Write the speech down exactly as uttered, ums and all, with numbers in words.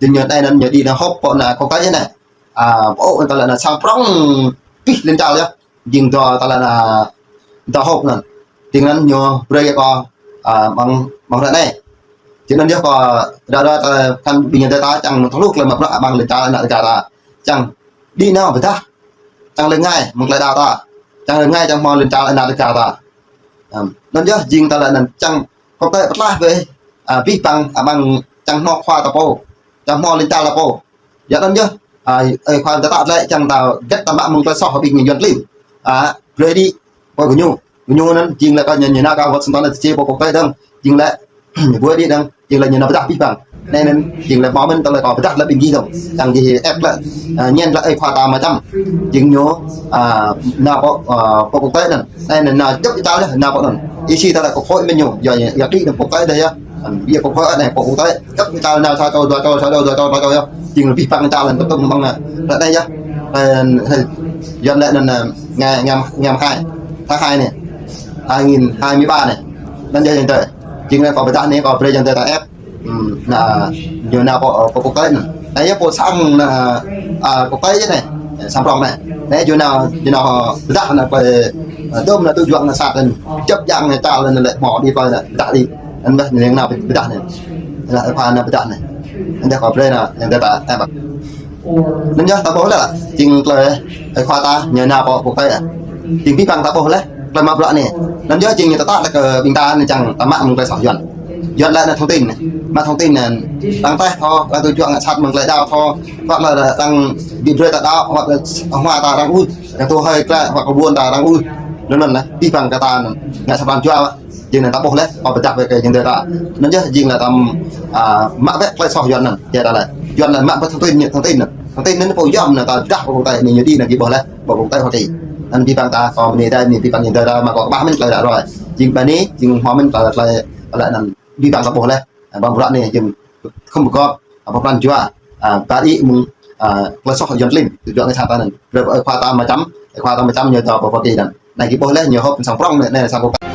Jing ñu anai anŭn ñu đĭ anŭn họp pơ anŭn kông tơi anai. A, pô, tơlơi anŭn sang prong pih lŏn čar yơh. Jing dŏ tơlơi anŭn dŏ họp anŭn. Jing anŭn ñu brơi kơ, a, mơ̆ng, mơ̆ng ră anai. Jing anŭn yơh kơ ră ră tơlơi kăn ƀing ñu dŏ ta čang mơ̆ng tơluk lĕ mă bruă mơ̆ng lŏn čar anŭn ta. Čang đĭ anŭn pơdah. Čang lĕ ngai mơ̆ng tơlơi đaŏ ta. Čang lĕ ngai čang hmâo lŏn čar anŭn ta ta. Ăm, anŭn yơh jing tơlơi anŭn čang kông tơi pơtlaih wơ̆t, a, abih bang, a, mơ̆ng čang hmâo khua ta pô. Čang hmâo lŏn čar ta pô. Yua anŭn yơh, a, ơi khua ta ta lĕ čang ta gĕt ta mă mơ̆ng tơlơi soh ƀing Yuan klin. A, brơi đĭ pơ gơñu. Gơñu anŭn jing lĕ kơ ñu, ñu nao kơ Washington ta či pơ kông tơi dơ̆ng. Jing lĕ ñu brơi đĭ dơ̆ng. Jing lĕ ñu nao pơdah abih bang. Anai anŭn jing lĕ mơ̆ mơ̆n tơlơi kơ pơdah lĕ ƀing gih dơ̆ng. Čang gih ĕp lĕ, a, ñen lĕ ơi khua ta mơčăm. Jing ñu, a, nao pơ, a, pơ kông tơi anŭn. Anai anŭn nao djŏp čar yơh, nao pơ anŭn. Ih si tơlơi kơ khôi mơ̆n ñu, yua, yua đĭ anŭn kông tơi dih yơh. Ăm, yua kông tơi anai pơ kông tơi. Djŏp čar nao sa čô, dua čô, sa čô, dua čô, dua čô yơh. Jing abih bang čar anŭn tơtum mơ̆ng, a, ră anai yơh. Anŭn, hei, Yuan lĕ anŭn, a, ngày, ngày, ngày hai tháng hai anai. Hai nghìn hai mươi ba anai. Anŭn yơh jing tơi. Jing anai kơ pơdah anai kơ brơi jing tơi ta ĕp. Ưm, anŭn, ñu nao pơ, pơ kông tơi anŭn. Anai yơh pô sang anŭn, a, kông tơi yơh anai. Sang prong anai. Anai ñu nao, ñu nao pơdah anŭn pơ, a, dŏm anŭn tơjuă anŭn sat anŭn. Djŏp jang anŭn čar anŭn lĕ hmâo đĭ pơ anŭn pơdah đĭ. Anŭn ƀơi anŭn nao pơdah anŭn. Anŭn ơi khua nao pơdah anŭn. Anŭn yơh kơ brơi anŭn, anŭn ta, ta ĕp. Anŭn yơh ta ƀuh lĕ. Jing tơlơi ơi khua ta ñu nao pơ kông tơi. Jing abih bang ta ƀuh lĕ. Tơlơi mă bruă anai. Anŭn yơh jing ñu tơtă lĕ kơ ƀing ta anai čang ta mă mơ̆ng tơlơi soh Yuan. Yuan lĕ anŭn thông tin anai. Mă thông tin anŭn. Arăng teh thâo, arăng tơjuă ngă sat mơ̆ng tơlơi đaŏ thâo. Hoặc là arăng đĭ brơi ta đaŏ, hoặc là hmua ta arăng ui. Arăng tŭ hơi klĕ, hoặc là ƀuôn ta arăng ui. Anŭn anŭn lĕ. Abih bang kơ ta anŭn. Ngă sa pran jua. Jing anŭn ta ƀuh lĕ, ơ, pơdah wơ̆t kơ jing dơi ta. Anŭn yơh jing lĕ ta, a, mă wơ̆t tơlơi soh Yuan anŭn. Jing ta lĕ, Yuan lĕ mă wơ̆t thông tin, thông tin anŭn. Thông tin anŭn pô yom anŭn ta pơdah pơ kông tơi anai ñu đĭ anŭn gih ƀuh lĕ, pơ kông tơi Hoa Kỳ. Anŭn abih bang ta, kơ mơ̆ng anai ta, anai abih bang jing dơi ta, mă kơ kơƀah mơ̆n tơlơi ră ruai. Jing ƀơi anai, jing hmâo mơ̆n tơlơi, tơlơi, tơlơi anŭn abih bang ta ƀuh lĕ. A, ƀơi bruă anai jing khŏm pơgop, a, pơ pran jua, a, ba đĭ mơ̆ng, a, tơlơi soh Yuan klin, tơjuă ngă sat ta anŭn. Brơi ơi khua ta mơčăm, ơi khua ta mơčăm ñu dŏ pơ Hoa Kỳ anŭn. Anai gih ƀuh lĕ, ñu họp sang prong anai, anai sang prong.